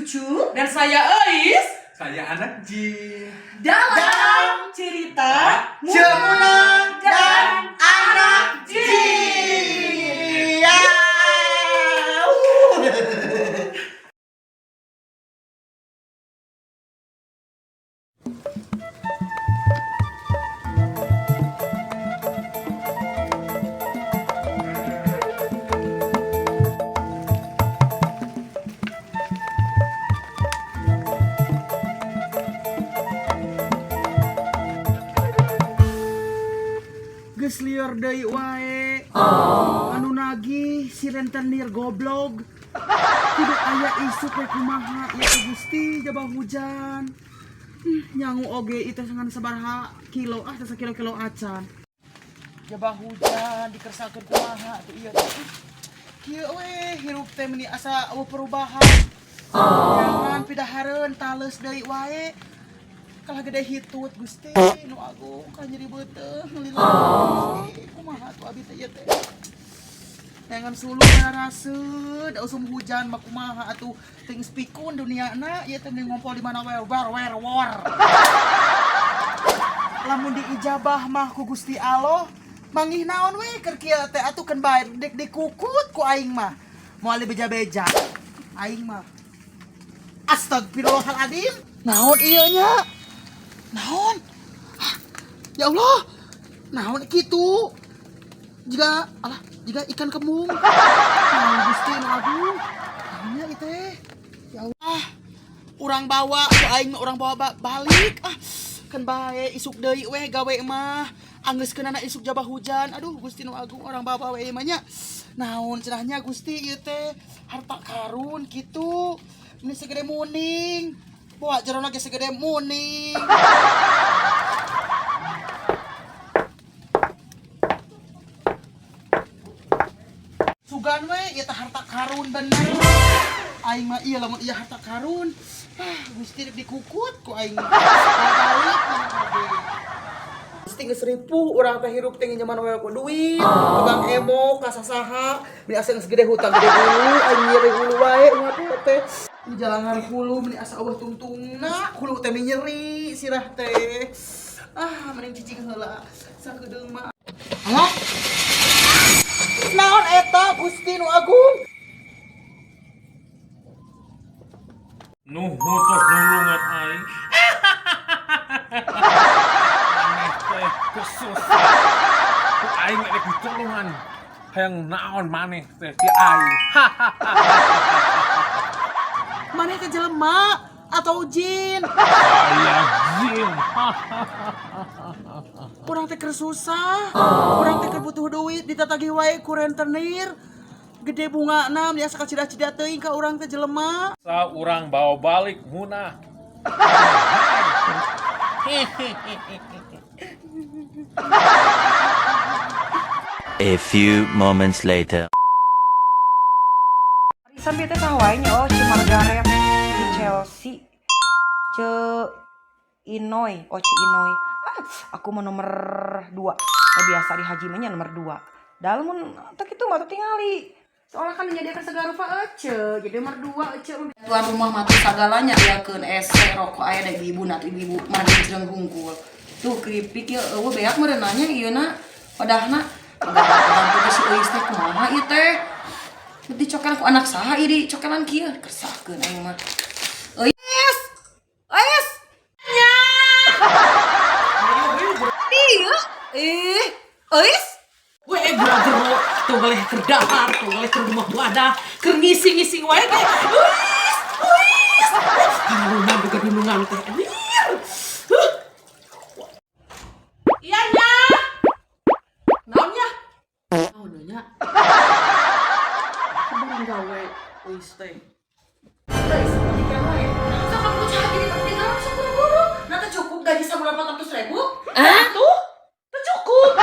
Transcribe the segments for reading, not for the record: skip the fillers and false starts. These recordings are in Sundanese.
Cucu Dan saya Eis. Saya anak jin. Dalam cerita Ceu Munah dan anak jin. Ya. Geus lieur deui wae. Anu nagih si rentenir goblog. Kudu aya isuk we kumaha ya teh Gusti jaba hujan. Nyangu oge itu ngan sabaraha kilo, ah, teh kilo-kilo acan. Jaba hujan dikersakeun kumaha tuh ieu teh. Kieu we hirup teh meni asa euweuh perubahan. Jangan pidahareun tales deui wae. Kalah gede hitut, Gusti nu agung, kalah nyeri beuteung lila Gusti, kumaha tuh abi teh ieu teh. Neangan suluh raraseun da usum hujan mah kumaha atuh, teu geus pikun duniana ieu teh, mending ngompol di mana we, war wer wor. Lamun diijabah mah ku Gusti Allah manggih naon we keur kieu teh atuh, keun bae dek dikukut ku aing mah, moal beja-beja aing mah. Astagfirullahaladzim, naon ieu nya, naon? Hah, ya Allah, naon kitu, jika alah jika ikan kembung. Naon, Gusti nu agung, naonnya ieu teh? Ya Allah, urang bawa ku aing mah, urang bawa balik ah, kan bae isuk deui we gawe mah, anggeuskeunana isuk jabah hujan. Aduh, Gusti nu agung, urang bawa we mah nya. Naon cenahnya Gusti ieu teh, harta karun kitu, ini segede muning, bawa jerona ge segede muning. Sugan we ieu teh harta karun bener aing mah iya. Lamun ieu harta karun, ah, Gusti, rek dikukut ku aing mah. Bawa balik mana oge. Gusti, geus ripuh urang teh, hirup teh nginjeman we ku duit ka Bang Emo, ka sasaha, meni asa geus gede hutang, gede hulu aing, nyeri hulu wae ngapel teh. Di jalangan hulu meni asa euweuh tungtungna, hulu teh meni nyeri sirah teh. Ah, mending cicing heula sakedeung mah. Alah, naon eta, Gusti nu agung? Nuh tos nulungan aing. Maneh teh kesusah. Ku aing rek ditulungan. Hayang naon maneh teh ti aing? Maneh teh jelema atau jin? Saya jin. Urang teh keur susah, urang teh keur butuh duit, ditatagih wae ku rentenir. Gede bungana, meni asa kacida-cida teuing ka urang teh jelema. Sa urang bawa balik munah. A few moments later. Arisan bieu teh saha wae nya? Oh, Ce Margaret, Ce Chelsea, Ce Inoy, oh, Ce Inoy. Ah, aku mau nomor 2. Oh, biasa di haji mah nya nomor 2. Dalam mun teu kitu mah teu tingali. Soalnya kan menyediakan segala rupa ece, jadi nomor 2 ece. Tuan rumah mati sagalanya diakeun ese rokok aya da ibu-ibu na tuh, ibu-ibu margi jeung hungkul. Tuh keripik ya eueuh beak meureun nanya ieu na padahna bantu si Euis teh kumaha ieu teh. Dicokelan ku anak saha ieu, dicokelan kieu, kersakeun aing mah. Euis! Euis! Nya! Ieu ih, Euis! Weh, gero tuh galeh keur dahar, tuh galeh keur rumah wadah, keur ngising-ngising wae teh. Uis, uis. Kalungan juga dunungan teh. Anjir. Huh. Iya nya. Naon nya? Naon nya? Barang gawe uis teh. Euis, perhatikan wae. Sok kamu cah gini tinggal langsung buru-buru. Nanti cukup gaji sabulan 400 ribu? Ah, tuh. Teu cukup.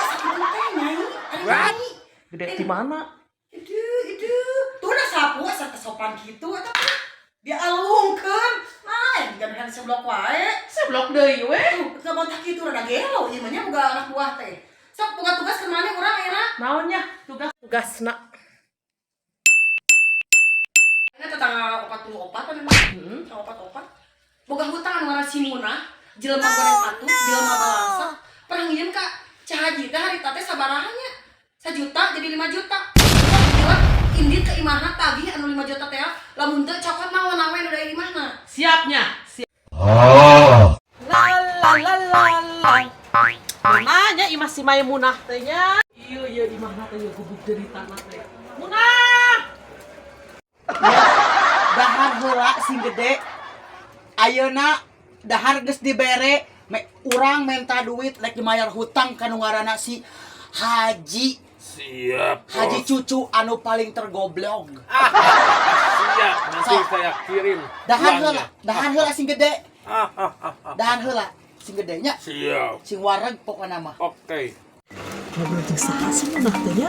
Sakitu teh nyai. Ari nyai. Gede di mana? Itu, itu. Tuh udah sapu asa kesopan gitu eta mah. Dia alungkeun. Nah, jangan seblok wae. Seblok deui we. Tuh, teu bontah kitu rada gelo ieu mah nya boga anak buah teh. Sok boga tugas ke mana urang ayeuna? Naon nya? Tugas tugasna. Ayeuna tanggal 44 kan emang. Heeh. Tanggal 44. Boga hutang anu ngaran si Munah, jelema goreng patu, jelema balangsa. Pernah nginjem ka Cah Haji teh harita teh sabaraha nya? 1 juta jadi 5 juta. Wah, gila, indit ke imahna tagih anu 5 juta teh, lamun teu cokot mawa we nu da imahna. Siapnya. Siap. La la la la la. Nanya imah si Maimunah teh nya. Iya iya, imahna teh ieu gubuk derita teh. Munah. Dahar heula sing gede. Ayeuna dahar geus dibere me, urang menta duit rek dimayar hutang ka nu ngaranna si Haji. Siap, Bos. Haji Cucu anu paling tergoblok. Siap, nanti Sok. saya kirim Dahar uangnya. heula, dahar heula sing gede. Ah, ah, ah, ah. Dahar heula sing gede nya. Siap. Sing wareg pokona mah. Oke. Ngobrol jeung saha si Munah teh nya?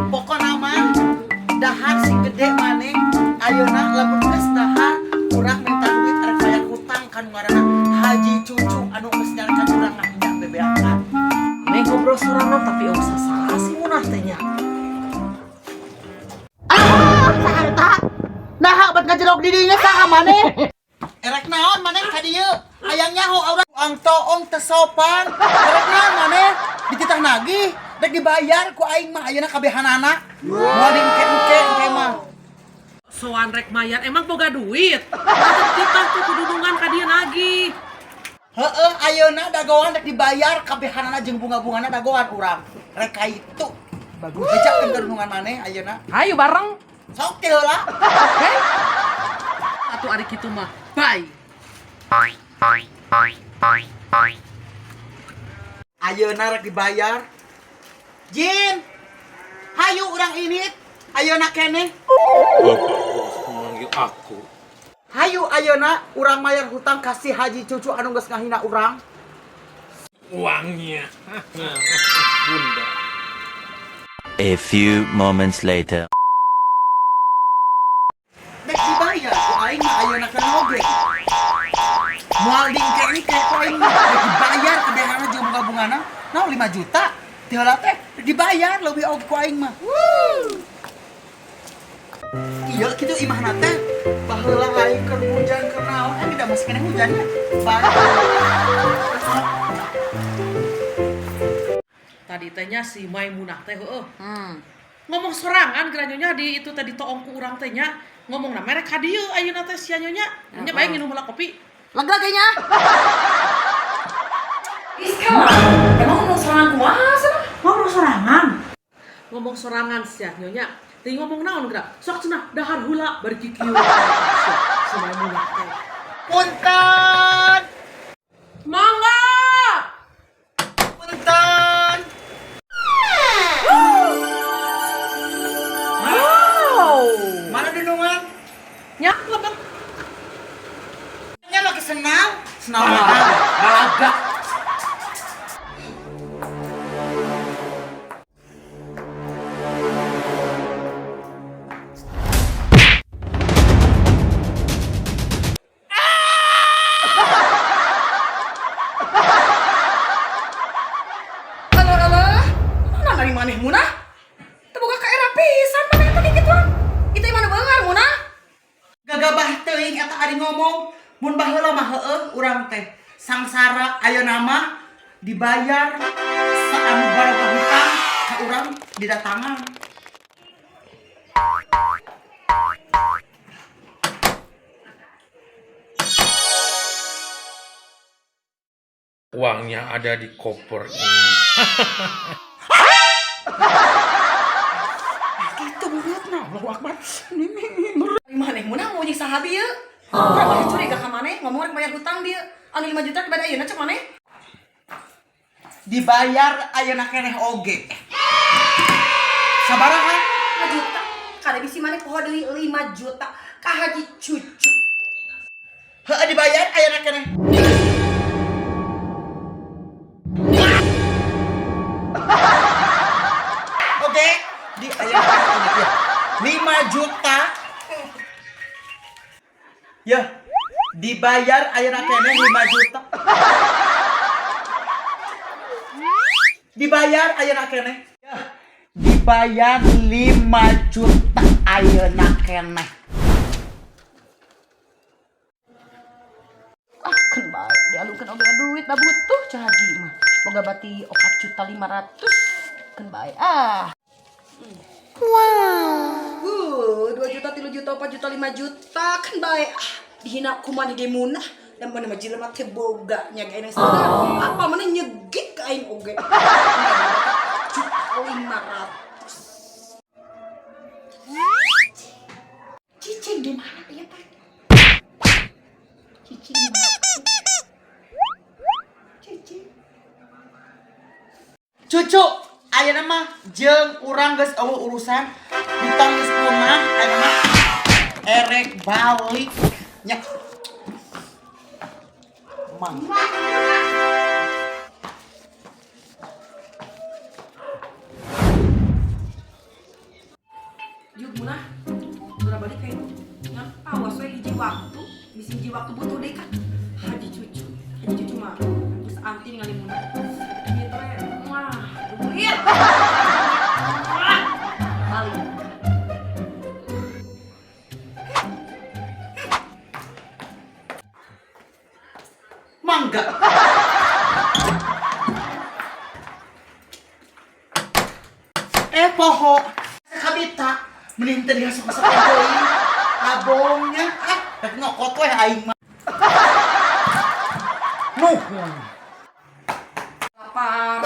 Pokona mah dahar sing gede maneh ayeuna, lamun geus dahar urang minta duit rek bayar hutang ka nu ngaranna Haji Cucu anu geus nyarekan urang ngahina bebeakan. Neng ngobrol sorangan tapi euweuh sasaha si Munah teh nya. Ah, saha eta? Naha bet ngajerok di dinya, saha maneh? Erek naon maneh ka dieu? Hayang nyaho urang ang toong teu sopan. Erek naon maneh? Dititah nagih, rek dibayar ku aing mah ayeuna kabehanana. Moal diengke-engke engke mah. Soan rek mayar emang boga duit. Lanjut kita tuh kudunungan ka dieu nagih. Heeh, ayeuna dagoan rek dibayar kabehanana jeung bunga-bungana dagoan urang. Rek ka itu. Bagus. Bejakeun ka maneh ayeuna. Hayu bareng. Sok teh heula. Oke. Atuh ari kitu mah. Bye. Ayeuna rek dibayar. Jin. Hayu urang ini. Ayeuna keneh. Bapak bos memanggil aku. Hayu ayeuna urang mayar hutang ka si Haji Cucu anu geus ngahina urang. Uangnya. Bunda. A few moments later. Dek dibayar ku aing mah ayeuna keneh oge. Moal diengke-engke ku aing mah rek dibayar kabehanana jeung bunga-bungana. Naon 5 juta? Ti heula teh rek dibayar leuwih oge ku aing mah. Iya kitu imahna teh. Baheula aing keur hujan keur naon, eh tidak masih keneh hujannya. Bye. Tadi tehnya si Maimunah teh heueuh. Ngomong sorangan geura nyonya di itu tadi toong ku urang teh nya. Ngomong na merek ka dieu ayeuna teh sia nyonya. Nya bae nginum heula kopi. Lega kayaknya. Iska lah. Emang ngomong sorangan kumaha cenah? Ngomong sorangan. Ngomong sorangan sia nyonya. Teu ngomong naon geura. Sok cenah dahar heula bari kikieu. Si Maimunah teh. Punten. Mangga. Punten. Wow. Mana dunungan? Nya lebet. Nya make senal. Senal mana? Balaga. Alah alah. Mana dari maneh Munah? Teu boga ka era pisan maneh teh kikituan. Itu mana beungar Munah? Gagabah teuing eta ari ngomong, mun baheula mah heueuh urang teh sangsara, ayeuna mah dibayar saanu baroga hutang ka urang didatangan. Uangnya ada di koper ini. Kitu beungeutna, Allahu Akbar. Ini Ari maneh Munah mau jeung saha ieu? Urang mah curiga ka maneh ngomong rek bayar hutang dieu. Anu 5 juta kepada ayeuna cek maneh. Dibayar ayeuna keneh oge. Sabaraha? 5 juta. Kada bisi maneh poho deui 5 juta ka Haji Cucu. Heueuh, dibayar ayeuna keneh. Oke, di ayeuna keneh oge ya. 5 juta. Ya, dibayar ayeuna keneh 5 juta. Dibayar ayeuna keneh. Ya, dibayar 5 juta ayeuna keneh. Ah, keun bae dialungkeun oge duit da butuh Ceu Haji mah. Boga bati 4 juta 500 keun bae ah. Wow. 2 juta, 3 juta, 4 juta, 5 juta kan bae ah. Dihina kumaha ge munah dan mana mah jelema teh boga nya ge apa mana nyegik ka aing oge. Juta 500. Cicing di mana ya, Pak? Cicing di mana? Cicing. Cucu, ayeuna mah jeung urang geus euweuh urusan, hutang geus punah, ayeuna mah erek balik nya. Mang. Yuk munah, udah balik kayak itu. Nah, awas we hiji waktu, bisi hiji waktu butuh deui kan. Haji Cucu, Haji Cucu mah geus anti ningali munah. Gitu we, wah, duit. Wah, balik. Mangga. Eh, poho. Kabita mending teu diasok-asok teuing. Abongnya ah, rek nyokot we aing mah. Nuhun. Lapar.